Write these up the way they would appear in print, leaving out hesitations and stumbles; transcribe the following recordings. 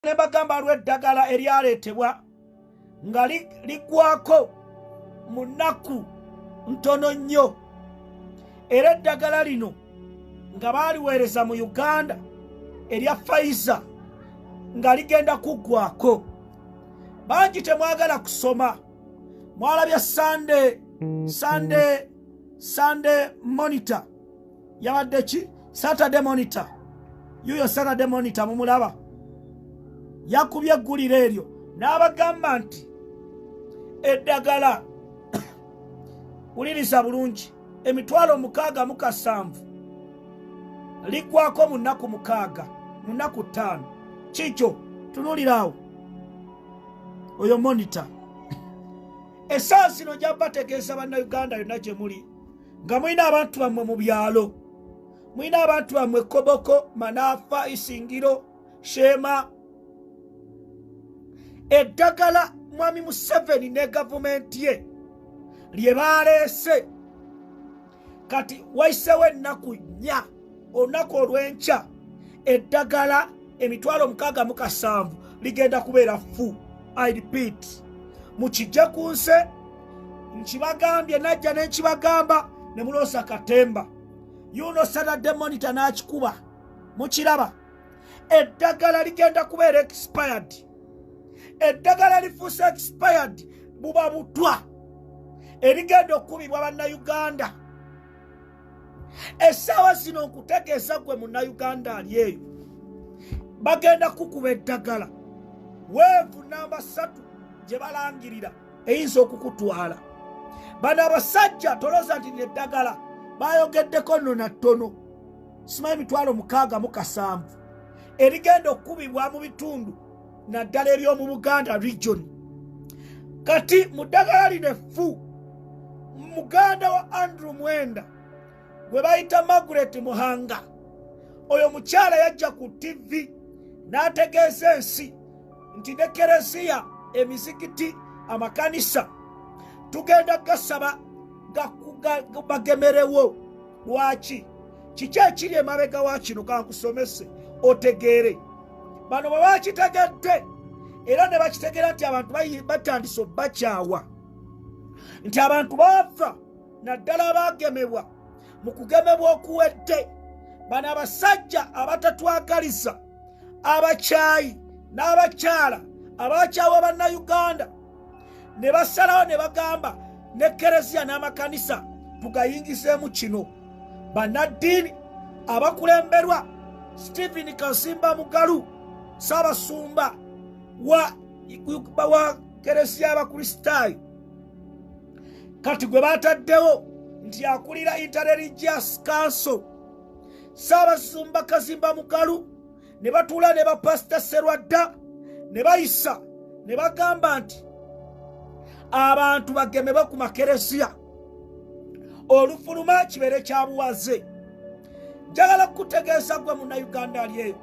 Ne bagamba lw'eddagala eryaleetebwa nga liggwako mu nnaku ntono nnyo, era eddagala lino nga baaliweereza mu Uganda erya Pfizer nga ligenda kuggwako. Bangi temwagala kusoma. Mwalabye Sunday Monitor, yabadde ki, Saturday Monitor, yuyo Saturday Monitor mumulaba yakubye eggulire eryo n'abagamba nti eddagala, wuliriza bulungi, 607,000 liggwako mu nnaku 6, mu nnaku 5. Kikyo tunuuliraawo oyo Monitor. Essaawa zino nja bategeeza, Bannayuganda yonna gye muli, nga mulina abantu bammwe mu byalo, mulina abantu bammwe Koboko, Manafwa, Isingiro, Sheema, eddagala Mwami Museveni ne gavumenti ye lye baleese kati wayisewo ennaku 4, olunaku olw'enkya eddagala 67,000 ligenda kubeera fu. I repeat, mukijje ku nse, nkibagambye, najja nenkibagamba ne muloosa katemba. Yuno Saturday Monitor n'akikuba, mukiraba, eddagala ligenda kubeera expired. Eddagala lifuuse expired, buba butwa erigenda okukubibwa Bannayuganda. Essaawa zino nkutegeeza gwe Munnayuganda ali eyo, bagenda kukuba eddagala wave namba 3 gye balangirira eyinza okukutwala. Bano abasajja tolooza nti neddagala bayogeddeko nno na ttono, simanyi 67,000 erigenda okukubibwa mu bitundu naddala eby'omu Buganda region. Kati mu ddagala lino effu, muganda wa Andrew Mwenda gwe bayita Margaret Muhanga, oyo mukyala yajja ku TV n'ategeeza ensi nti ne kereziya, emizikiti, amakanisa tugenda gasaba bagemerewo. Lwaki? Kiki ekiri emabega wa kino? Kankusomese otegeere. Bano bwe bakitegedde era ne bakitegeera nti abantu batandise obbakyawa, nti abantu baafa naddala abaagemebwa mu kugemebwa okuwedde. Bano abasajja abatatwagaliza, abakyayi n'abakyala abakyawa Bannayuganda, ne basalawo ne bagamba ne kereziya n'amakanisa tugayingizeemu kino. Bannaddiini abakulemberwa Stephen Kasimba Mugalu, Ssaabasumba wa kereziya y'Abakristaayo, kati gwe bataddewo nti akulira Interreligious Council, Ssaabasumba Kazimba Mugalu, ne batuula ne bapasita Serwadda ne bayisa ne bagamba nti abantu bagemebwe ku makeresiya, olufuluma kibeere kya buwaze. Njagala kukutegeeza gwe Munnayuganda ali eyo,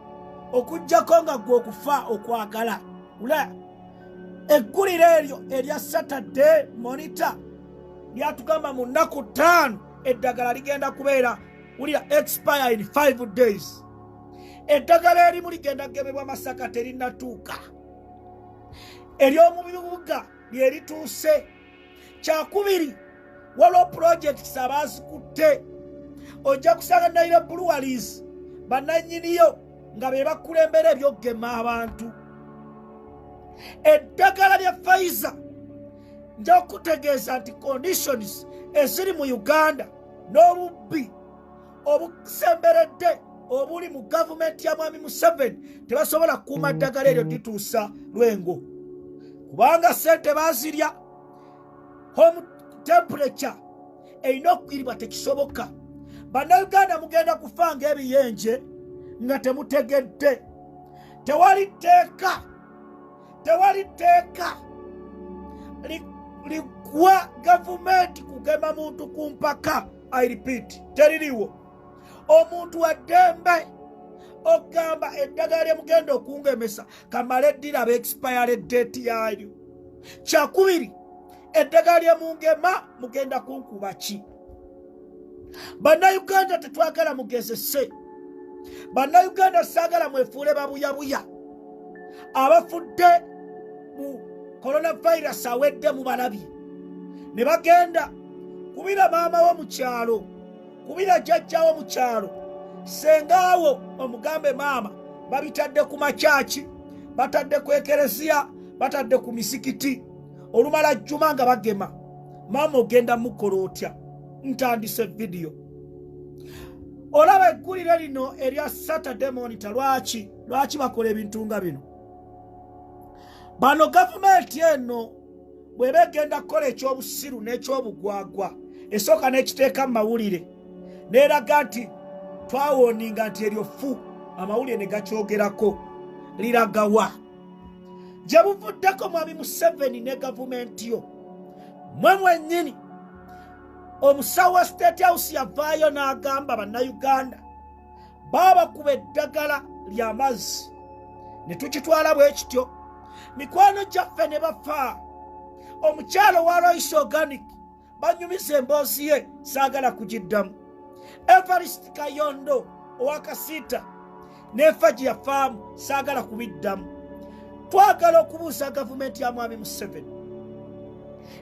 okugjako nga gwe okufa okwagala ula eggulire eryo erya Saturday Monitor lyatugamba mu nnaku 5 eddagala ligenda kubeera, wulira, expire in 5 days. Eddagala erimu ligenda kugemebwa Masaka, terinatuuka. Ery'omu bibuga lyerituuse. Kyakubiri, waliwo projects abaazikutte, ojja kusanga Nile Breweries bannannyiniyo nga be bakulembera ebyokugema abantu. Eddagala lya Pfizer, nja okutegeeza nti conditions eziri mu Uganda n'obubbi obusemberedde obuli mu gavumenti ya Mwami Museveni, tebasobola kukuuma ddagala eryo lituusa Lwengo, kubanga sente bazirya. Home temperature erina okukiribwa, tekisoboka. Bannayuganda mugenda kufa ng'ebiyenje nga temutegedde. Tewali tteeka, tewali tteeka ligwa gavumenti kugema muntu ku mpaka. I repeat, teririwo. Omuntu wa ddembe okugamba eddagala lyemugenda okungemesa kamale ddiraba expiry date yaalyo. Kyakubiri, eddagala lyemungema mugenda kunkuba ki? Bannayuganda tetwagala mugezese. Bannayuganda saagala mwefuule babuyabuya. Abafudde mu coronavirus awedde mubalabye. Ne bagenda kubira maama wo mu kyalo, kubira jjajjawo mu kyalo, sengaawo omugambe maama babitadde ku makyaki, batadde ku ekereziya, batadde ku misikiti. Olumala jjuma nga bagema. Maama ogenda mukola otya? Ntandise vidiyo. Olaba eggulire lino erya Saturday Monitor. Lwaki bakola ebintu nga bino? Bano gavumenti eno bw'eba egenda kukola ekyobusiru n'ekyobugwagwa, esooka n'ekiteeka mu mawulire n'eraga nti twawoninga nti eryo ffu, amawulire ne gakyogerako. Liragawa gye buvuddeko Mwami Museveni ne gavumenti yo mwe mwennyini? Omusawo wa State House yavaayo n'agamba Bannayuganda baabakuba eddagala ly'amazzi ne tukitwala bwe kityo, mikwano gyaffe ne bafa. Omukyalo wa Royce Organic banyumiza emboozi ye, saagala kugiddamu. Evarist Kayondo owakasiita n'enfa gye yafaamu, saagala kubiddamu. Twagala okubuuza gavumenti ya Mwami Museveni,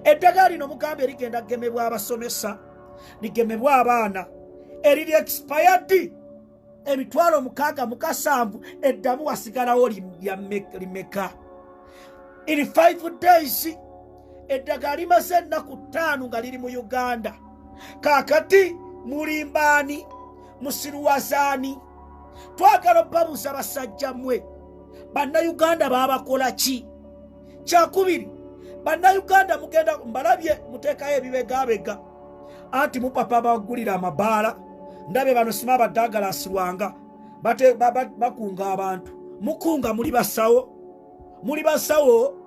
eddagala lino mugambe erigenda kugemebwa abasomesa, ligemebwa abaana, eriri expired 667,000, eddamu wasigalawo limeka? In 5 days eddagala limaze ennaku 5 nga liri mu Uganda. Kaakati mulimbaani? Musiruwazaani? Twagala obbabuuza, basajja mmwe, Bannayuganda baabakola ki? Kyakubiri, Bannayuganda mugenda mbalabye muteekayo ebibegabega, anti mupapa bagulira amabaala. Ndabye bano sima abadagalasirwanga bakunga abantu. Mukunga muli basawo, muli basawo,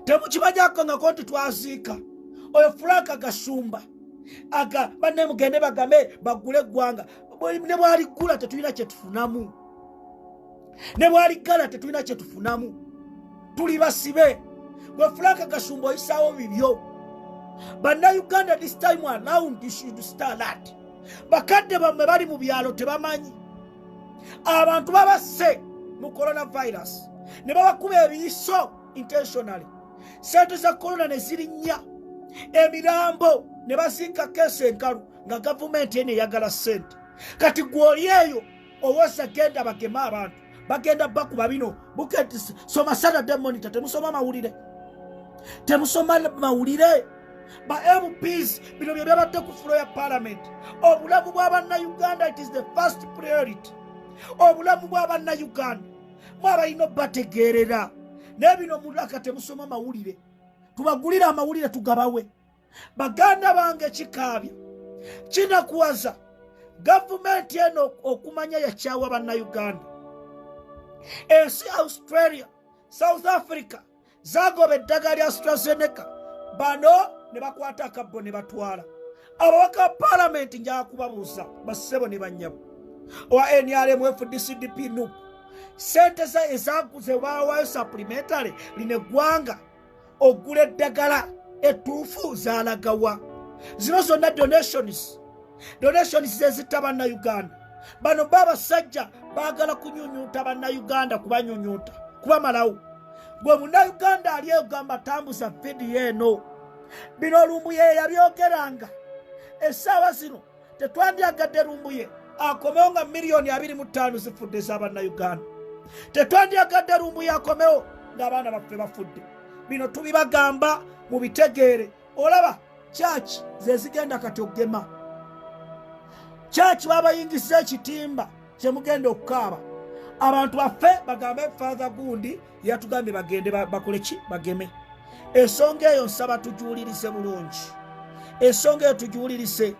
temukimanyako ngako nti twaziika oyo Franka Gasumba. Aga banne mugende bagame bagule eggwanga. Ne bwaliggula tetulina kyetufunamu, ne bwaliggala tetulina kyetufunamu, tuli basibe. Gwe Franka Gasumba oyisaawo bibyo. Bannayuganda, this time around you should start that. Bakadde bammwe bali mu byalo tebamanyi. Abantu babasse mu coronavirus ne babakuba ebiyiso intentionally, sente za corona ne zirinnya, emirambo ne baziika keesi enkalu nga gavumenti eno eyagala sente. Kati gw'oli eyo owoza genda bageme abantu, bagenda bakuba bino. Buketi soma Saturday Monitor. Temusoma mawulire, temusoma mawulire. Ba MPs, bino bye byabadde ku floor ya parliament. Obulamu bw'Abannayuganda, it is the first priority. Obulamu bw'Abannayuganda mwabalina obbategeerera, naye bino mulaka temusoma mawulire. Tubagulire amawulire tugabawe. Baganda bange, kikaabya, kinakuwaza gavumenti eno okumanya yakyawa Bannayuganda. Ensi Australia, South Africa zagoba eddagala lya AstraZeneca, bano ne bakwata akabbo ne batwala. Ababaka ba paalamenti, njala kubabuuza, bassebo ne bannyabo owa NRM, FDC, DP, NUP, sente ezaguze bawayo supplementary lino eggwanga ogula eddagala ettuufu zalagawa? Zino zonna donations, donations zezitta Bannayuganda. Bano ba abasajja baagala kunyunyunta Bannayuganda, kubanyunyunta, kubamalawo. Gwe Munnayuganda ali egamba, tambuza vidiyo eno. Bino Lumbuye yabyogeranga. Essaawa zino tetwandyagadde Lumbuye akomewo nga miliyoni 25 zifudde ez'Abannayuganda. Tetwandyagadde Lumbuye akomewo ng'abaana baffe bafudde. Bino tubibagamba mubitegeere. Olaba kyaki zezigenda kati okugema kyaki, babayingisa ekitimba kyemugenda okukaaba. Abantu baffe bagambe Father gundi yatugambye bagende bakole ki? Bageme. Ensonga eyo nsaba tugiwulirize bulungi, ensonga eyo tugiwulirize.